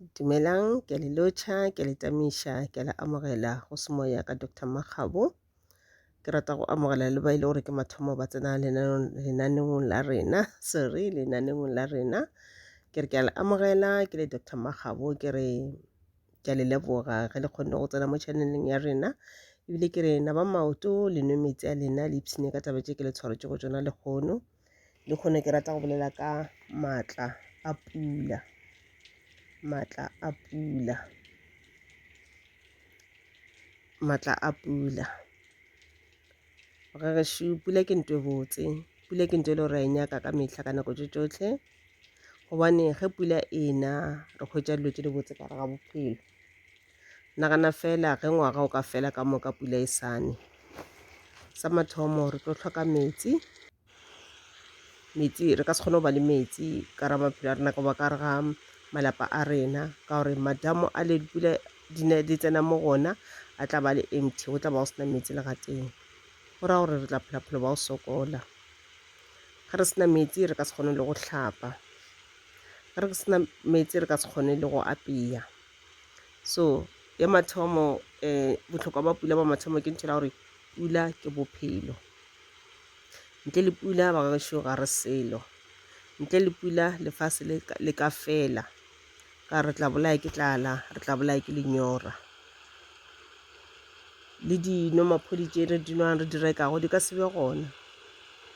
Dumelang, ke a le lotšha, ke a le tamiša, ke a le amogela go semoya ka Doctor Makgabo. Ke rata go amogela le ba e le gore ke mathomo ba tsena lenaneong la rena, sorry, lenaneong la rena. Ke re ke a le amogela ke le Doctor Makgabo, ke re ke a le leboga ge le kgonne go tsena mo channeleng ya rena. Ebile ke re na ba maoto le nwe meetse a lena le ipshine ka taba tše ke le tshwaretšego tšona lehono. Lehono ke rata go bolela ka maatla a pula, maatla a pula, maatla a pula. Gagešo pula ke ntho e botse, pula ke ntho e le gore re a e nyaka ka mehla ka nako tše tšohle, gobane ge pula e na re hwetša dilo tše dibotse ka gare ga bophelo. Nagana feela ge ngwaga o ka fela ka moka pula e sa ne. Sa mathomo re tlo hloka metsi, metsi re ka se kgone go ba le metsi ka gare ga maphelo a rena goba ka gare ga malapa a rena ka gore madamo a le dipula di ne di tsena mo go ona a tla ba le empty, go tla ba go se na metsi le gatee. Go ra gore re tla phela bophelo ba go sokola. Ge re se na metsi re ka se kgone le go hlapa, ge re se na metsi re ka se kgone le go apea. So ya mathomo bohlokwa ba pula ba mathomo ke ntho ya gore pula ke bophelo. Ntle le pula ba gešo ga re selo, ntle le pula lefase le le ka fela ka re tla bolaya ke tlala, re tla bolaya ke lenyora. Le dinomaphodi tše re di nwang re di rekago di ka se be gona,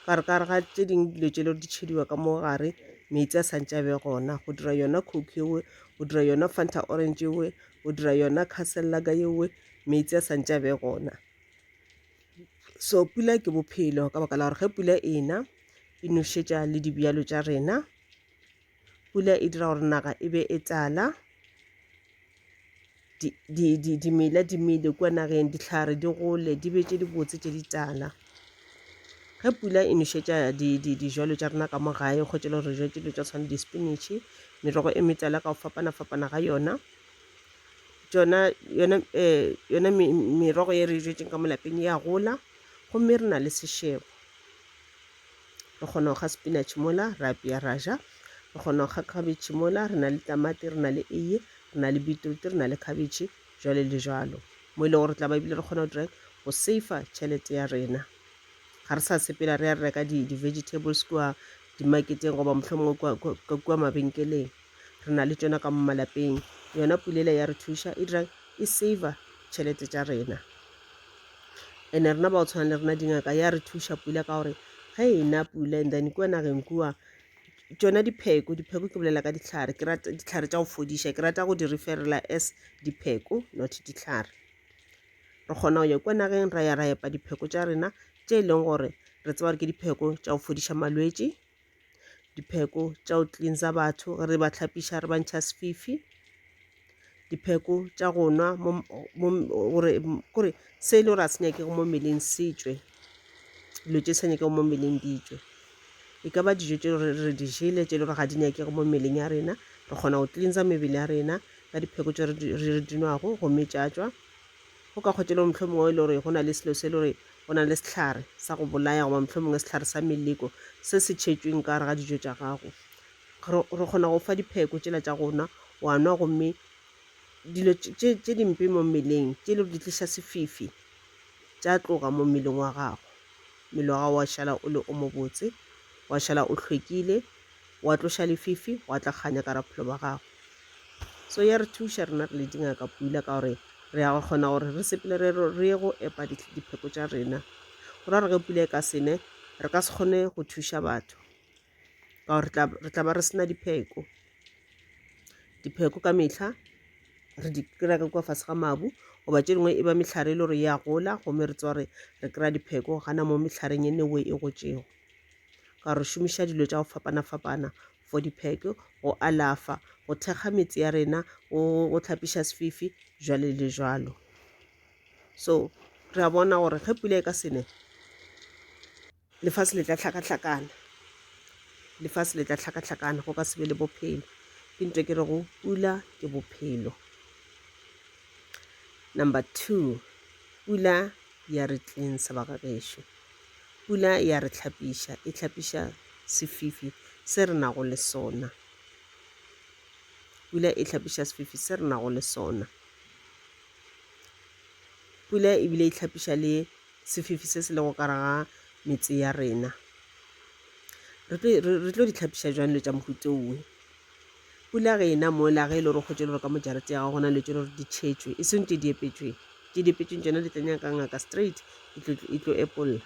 ka re ka re ga tše dingwe dilo tše le gore di tšhediwa ka mo gare meetse a santše a be gona go dira yona coke yeo, go dira yona Fanta orange yeo, go dira yona Castle Lager yeo, meetse a santše a be gona. So pula ke bophelo ka baka la gore ge pula e na e nošetša le dibjalo tša rena, pula e dira gore naga e be e tala, dimela di mele kua nageng, dihlare di gole di be tše dibotse tše ditala. Ge pula e nošetša dijalo tša rena ka mo gae kgotsa e le gore re jetse dilo tša tshwana le di-spinach, merogo e metala ka go fapana-fapana ga yona, tšona yona yona merogo ye re e jetseng ka mo lapeng e a gola gomme re na le sešebo. Re kgona go kga spinach mola ra apea ra ja, re kgona go kga khabetšhe mola, re na le tamati, re na le eiye, re na le beetroot, re na le khabetšhe, jwalo le jwalo. Mo e lego gore re tla ba ebile re kgona go dirang? Go saver tšhelete ya rena. Ga re sa sepela re ya re reka di-vegetables kua di-market-eng goba mohlomongwe kua, kua, kua mabenkeleng. Re na le tšona ka mo malapeng. Yona pula yela ya re thuša, e dirang? E saver tšhelete tša rena. And-e rena ba go tshwana le rena dingaka ya re thuša pula ka gore ge e na pula and then kua nageng kua tšona dipheko, dipheko ke bolela ka dihlare, ke rata dihlare tša go fodiša, ke rata go di referela as dipheko not dihlare. Re kgona go ya kua nageng ra ya ra epa dipheko tša rena tše e leng gore re tseba gore ke dipheko tša go fodiša malwetši, dipheko tša go cleanser batho ge re ba hlapiša re ba ntšha sefifi, dipheko tša go nwa gore kore se e le gore ga se nyakege mo mmeleng se tšwe, dilo tše sa nyakego mo mmeleng di tšwe. E ka ba dijo tše re di jele tše e le gore ga di nyakege mo mmeleng ya rena, re kgona go cleanser mebele ya rena ka dipheko tše re di nwago gomme tša tšwa. Go ka kgotša le gore mohlomongwe e le gore go na le selo se e le gore go na le sehlare sa go bolaya goba mohlomongwe sehlare sa meleko se se tšhetšweng ka gare ga dijo tša gago. Re kgona go fa dipheko tšela tša go nwa, wa nwa gomme dilo tše tše dimpe mo mmeleng tše le gore di tliša sefifi tša tloga mo mmeleng wa gago. Mmele wa gago wa šala o le o mobotse, wa šala o hlwekile, wa tloša lefifi, gwa tla kganya ka gare ga bophelo bja gago. So ya re thuša rena re le dingaka pula ka gore re ya go kgona gore re sepele re re ye go epa dipheko tša rena. Go ra gore ge pula e ka se ne, re ka se kgone go thuša batho ka gore re tla ba re se na dipheko. Dipheko ka mehla re di kry-a ka kua fase ga mabu goba tše dingwe e ba mehlare e le gore ya gola gomme re tseba gore re kry-a dipheko gana mo mehlareng e mengwe e gotšego. Ka gore re šomiša dilo tša go fapana-fapana for dipheko, go alafa, go thekga metse ya rena, go hlapiša sefifi, jwalo le jwalo. So re a bona gore ge pula e ka se ne, lefase le tla hlakahlakana, lefase le tla hlakahlakana, go ka se be le bophelo. Ke ntho e ke rego pula ke bophelo. Number two, pula ya re cleansa bagagešo. Pula ya re hlapiša, e hlapiša sefifi se re nago le sona. Pula e hlapiša sefifi se re nago le sona. Pula ebile e hlapiša le sefifi se se lego ka gare ga metse ya rena. Re tlo, re tlo di hlapiša jwang dilo tša mohuta owe? Pula ge e na mola, ge e le gore o kgwetše le gore ka mo jarateng ya gago go na le dilo tše le gore di tšhetšwe, e seng tše di epetšweng. Tše di epetšweng tšona di tla nyaka ngaka straight e tlo, e tlo epolla.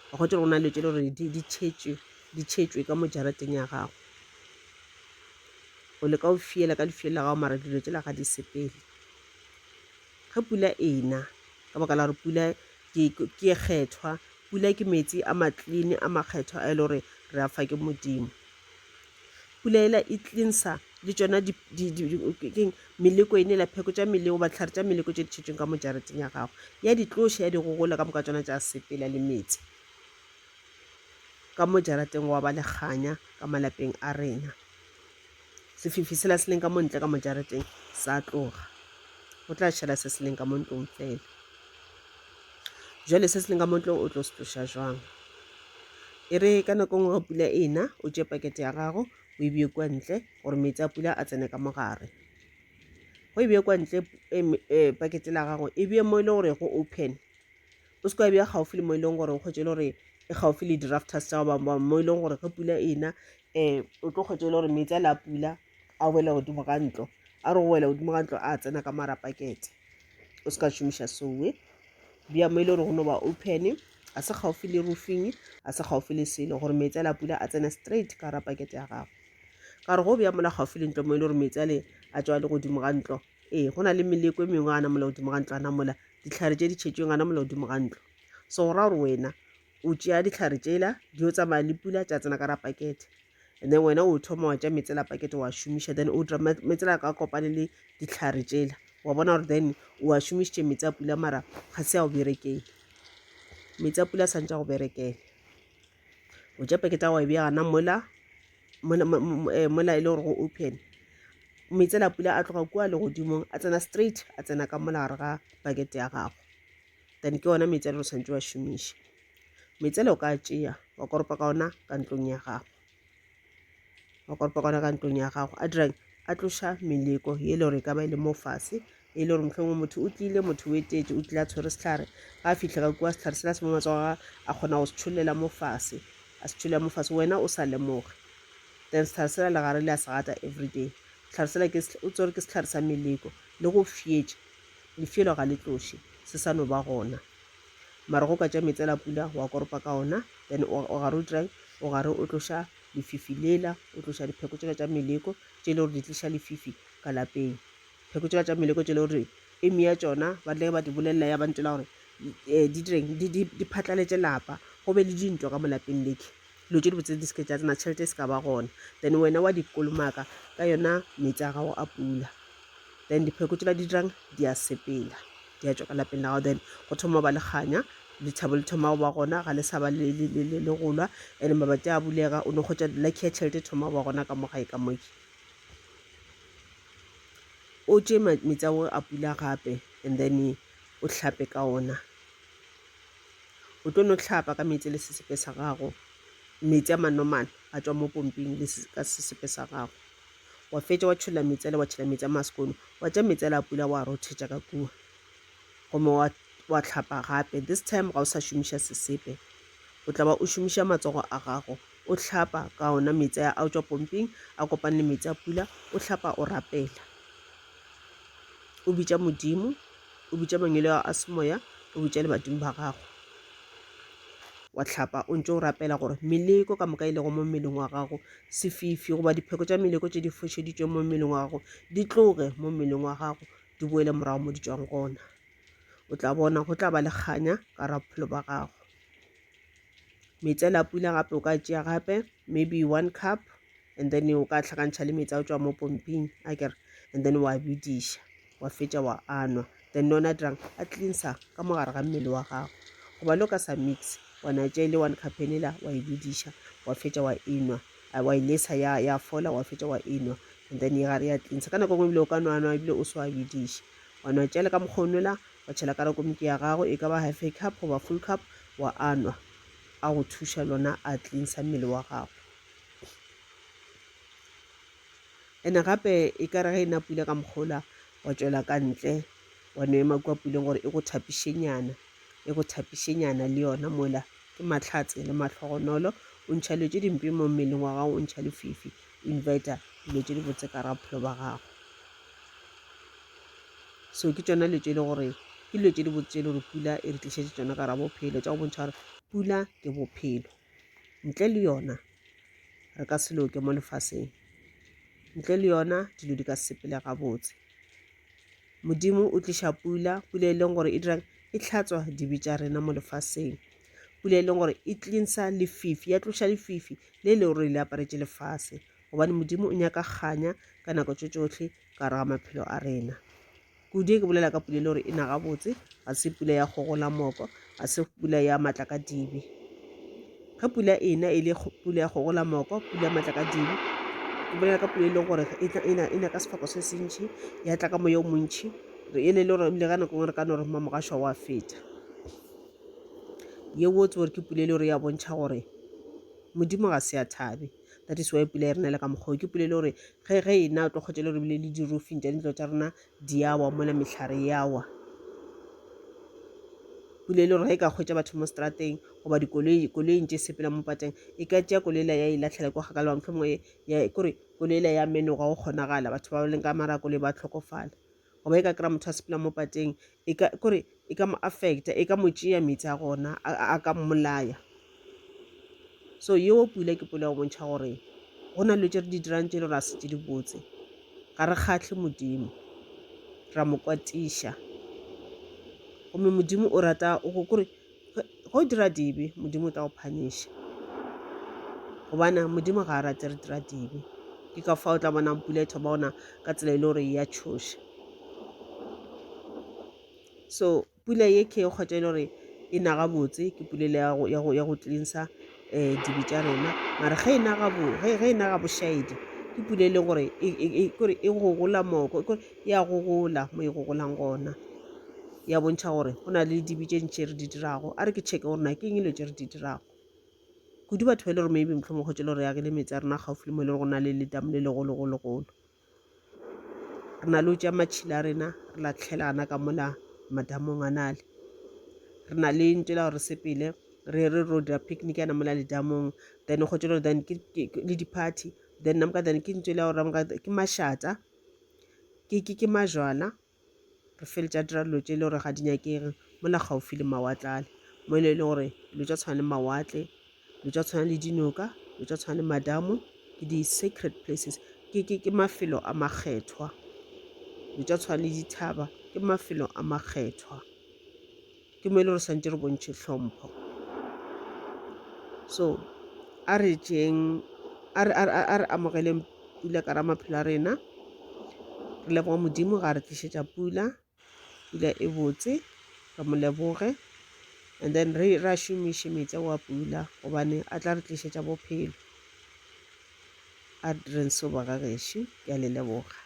Wa kgwetša gore go na le dilo tše le gore di, di tšhetšwe, di tšhetšwe ka mo jarateng ya gago. O leka go fiela ka lefielo la gago mara dilo tšela ga di sepele. Ge pula e na, ka baka la gore pula ke, ke e kgethwa, pula ke meetse a ma clean, a makgethwa a e le gore re a fa ke Modimo. Pula ela e cleansa le tšona di, di, di, di, keng, meleko ene ela, pheko tša meleko goba dihlare tša meleko tše di tšhetšweng ka mo jarateng ya gago. Ya di tloša, ya di gogola ka moka tšona tša sepela le meetse. Ka mo jarateng gwa ba le kganya ka malapeng a rena. Sefifi sela se leng ka mo ntle ka mo jarateng sa tloga. Go tla šala se se leng ka mo ntlong fela. Jwale se se leng ka mo ntlong o tlo se tloša jwang? E re ka nako e nngwe ge pula e na, o tšee pakete ya gago o e bee kua ntle gore meetse a pula a tsene ka mo gare. Go e bee kua ntle pakete la gago e bee mo e le gore go open. O se ke wa e bea kgaufsi le mo e leng gore o hwetše e le gore e kgaufsi le di-rafters tša goba mo e leng gore ge pula e na um o tlo hwetša e le gore meetse a le a pula a wela godimo ga ntlo, a re go wela godimo ga ntlo a tsena ka mara pakete. O se ka šomiša sowe, bea mo e le gore go no ba open, a se kgaufsi le roofing, a se kgaufsi le selo gore meetse a le a pula a tsene straight ka gara pakete ya gago. Ka gore go bea mola kgaufsi le ntlo mo e le gore meetse a le a tšwa le godimo ga ntlo, ee go na le meleko e mengwe gana mola godimo ga ntlo gana mola dihlare tše di tšhetšweng gana mola godimo ga ntlo. So go ra gore wena o tšea dihlare tšela di yo tsamaya le pula tša tsena ka ra pakete and then wena o thoma wa tša meetse la pakete wa šomiša then o dira meetse la ka kopane le dihlare tšela wa bona gore then o a šomišitše meetse a pula mara ga se a o berekele. Meetse a pula a santše a go berekele. O tšea pakete ya gago wa e bea gana mola mola mola e le gore go open. Meetse a pula a tloga kua legodimong a tsena straight a tsena ka mola gare ga pakete ya gago. Then ke ona meetse a le gore santše wa šomiša. Meetse ale o ka a tšea wa koropa ka ona ka ntlong ya gago. Wa koropa ka ona ka ntlong ya gago. A dirang? A tloša meleko ye e le gore e ka ba e le mo fase e le gore mohlomongwe motho o tlile, motho o etetše, o tlile a tshwere sehlare. Ga a fihla ka kua sehlare sela se mo matsogo a gagwe a kgona go se tšhollela mo fase. A se tšhollela mo fase wena o sa lemoge. Then sehlare sela le gare le a se gata everyday. Sehlare sela ke o tsere ke sehlare sa meleko le go fietše. Lefielo ga le tloše, se sa no ba gona. Mara go ka tša meetse la pula wa koropa ka ona then o o gare o dirang? O gare o tloša lefifi lela, o tloša dipheko tšela tša meleko tše e le gore di tliša lefifi ka lapeng. Pheko tšela tša meleko tše e le gore emi ya tšona ba tle ba di bolelela ya ba ntšela gore di direng di di di phatlaletše lapa go be le dintwa ka mo lapeng leke. Dilo tše dibotse di se ke tša tsena, tšhelete e se ka ba gona. Then wena wa di kolomaka ka yona meetse a gago a pula. Then dipheko tšela di dirang di a sepela, di a tšwa ka lapeng la gago. Then go thoma go ba le kganya, lethabo le thoma go ba gona, ga le sa ba le le le le go lwa. And mabati a bulega, o no hwetša lucky ya tšhelete e thoma go ba gona ka mo gae ka moke. O tšee meetse ao a pula gape and then o hlape ka ona. O tlo no hlapa ka meetse le sesepe sa gago, meetse a manomane a tšwa mo pomping le ka sesepe sa gago. Wa fetša wa tšholla meetse ale wa tšhela meetse a masekono, wa tšea meetse ale a pula wa rothetša ka kua. Gomme wa, wa hlapa gape. This time ga o sa šomiša sesepe, o tla ba o šomiša matsogo a gago. O hlapa ka ona meetse a a tšwa pomping a kopane le meetse a pula, o hlapa o rapela. O bitša Modimo, o bitša mangwele a semoya, o bitša le badimo ba gago. Wa hlapa o ntše o rapela gore meleko ka moka e lego mo mmeleng wa gago, sefifi goba dipheko tša meleko tše di fošeditšweng mo mmeleng wa gago di tloge mo mmeleng wa gago, di boele morago mo di tšwang gona. O tla bona go tla ba le kganya ka gare ga bophelo ba gago. Meetse a pula gape o ka tšea gape maybe one cup and then o ka hlakantšha le meetse a go tšwa mo pomping akere and then wa bidiša wa fetša wa anwa then le ona a dirang a cleansa ka mo gare ga mmele wa gago goba le o ka sa mix wa na tšea le one cup ela wa e bidiša wa fetša wa enwa wa e lesa ya ya fola wa fetša wa enwa and then e gare ya cleansa ka nako e nngwe ebile o ka no anwa ebile o se wa bidiša wa no tšea le ka mokgwa o nwela wa tšhela ka komiki ya gago e ka ba half a cup goba full cup wa anwa a go thuša lona a cleansa mmele wa gago. And-e gape e ka re ge e na pula ka mokgola wa tšwela ka ntle wa no ema kua puleng gore e go thapišenyana, e go thapišenyana le yona mola. Ke mahlatse le mahlogonolo. O ntšha dilo tše dimpe mo mmeleng wa gago, o ntšha lefifi, o inviter dilo tše dibotse ka gare ga bophelo ba gago. So ke tšona dilo tše e le gore ke dilo tše dibotse tše e le gore pula e re tlišetše tšona ka gare ga bophelo, tša go bontšha gore pula ke bophelo. Ntle le yona re ka se loke mo lefaseng. Ntle le yona dilo di ka se sepele gabotse. Modimo o tliša pula, pula e leng gore e dirang e hlatswa dibe tša rena mo lefaseng. Pula e leng gore e cleansa lefifi, ya tloša lefifi le le gore le aparetše lefase. Gobane Modimo o nyaka kganya ka nako tše tšohle ka gare ga maphelo a rena. Kudu ke bolela ka pula e le gore e na gabotse, ga se pula ya gogola moko, ga se pula ya matlakadibe. Ge pula e na e le pula ya gogola moko, pula ya matlakadibe, ke bolela ka pula e leng gore e tla e na e na ka sefako se sentši, ya tla ka moya o montši, e le le gore ebile ka nako e nngwe re ka no re mamogašwa wa feta. Yeo o tsebe gore ke pula e le gore ya bontšha gore Modimo ga se a thabe. That is why pula e re nele ka mokgwa o. Ke pula e le gore ge ge e na o tlo kgotsa e le gore ebile le di-roofing tša dintlo tša rena di a wa mola mehlare ya wa. Pula e le gore ge e ka hwetša batho mo strateng goba dikoloi koloing tše sepelang mo pateng e ka tšea koloi ela ya e lahlela kwa kgakala goba mohlomongwe ya kore koloi ela ya menoga go kgonagala batho ba leng ka mara koloi ba hlokofala. Goba e ka kry-a motho a sepela mo pateng e ka kore e ka mo affecta e ka mo tšea meetse a gona a ka mmolaya. So yeo pula ke pula ya go bontšha gore go na le dilo tše re di dirang tše e le gore ga se tše dibotse. Ga re kgahle Modimo, ra mo kwatiša. Gomme Modimo o rata kore ge o dira dibe Modimo o tla go phaniša. Gobane Modimo ga a rate re dira dibe. Ke ka fao o tla bonang pula e thoma go na ka tsela e le gore ya tšhoša. So pula ye ke e kgotsa e le gore e na gabotse ke pula ele ya go cleansa dibe tša rena. Mara ge e na ge e na ga bošaedi ke pula e leng gore kore e gogola moko kore ya gogola mo e gogolang gona. Ya bontšha gore go na le dibe tše ntši re di dirago. A re ke check-e gore na ke eng dilo tše re di dirago. Kudu batho ba e le gore maybe mohlomongwe hwetše e le gore re agile metse ya rena kgaufsi le mo e le gore go na le letamo le legologologolo. Re na le go tšea matšhila a rena re lahlela gana ka mola madamong a nale. Re na le ntho e la gore re sepele re re ro dira picnic yana mola ledamong then o hwetše e le gore then ke le di-party then namoka then ke ntho e la gore ke mašata ke majwala. Re feletša dira dilo tše e le gore ga di nyakege mola kgaufsi le mawatle ale, mo e le gore dilo tša tshwana le mawatle, dilo tša tshwana le dinoka, dilo tša tshwana le madamo ke di-sacred places, ke mafelo a makgethwa. Dilo tša tshwana le dithaba ke mafelo a makgethwa. Ke mo e le gore santše re bontšhe hlompho. So a re tšeeng, a re, a re, a re amogeleng pula ka ra maphelo a rena. Re leboga Modimo ga re tlišetša pula, pula e botse, re mo leboge. And then re, re a šomiše meetse ao a pula gobane a tla re tlišetša bophelo. A re direng seo ba ga gešo, ke a le leboga.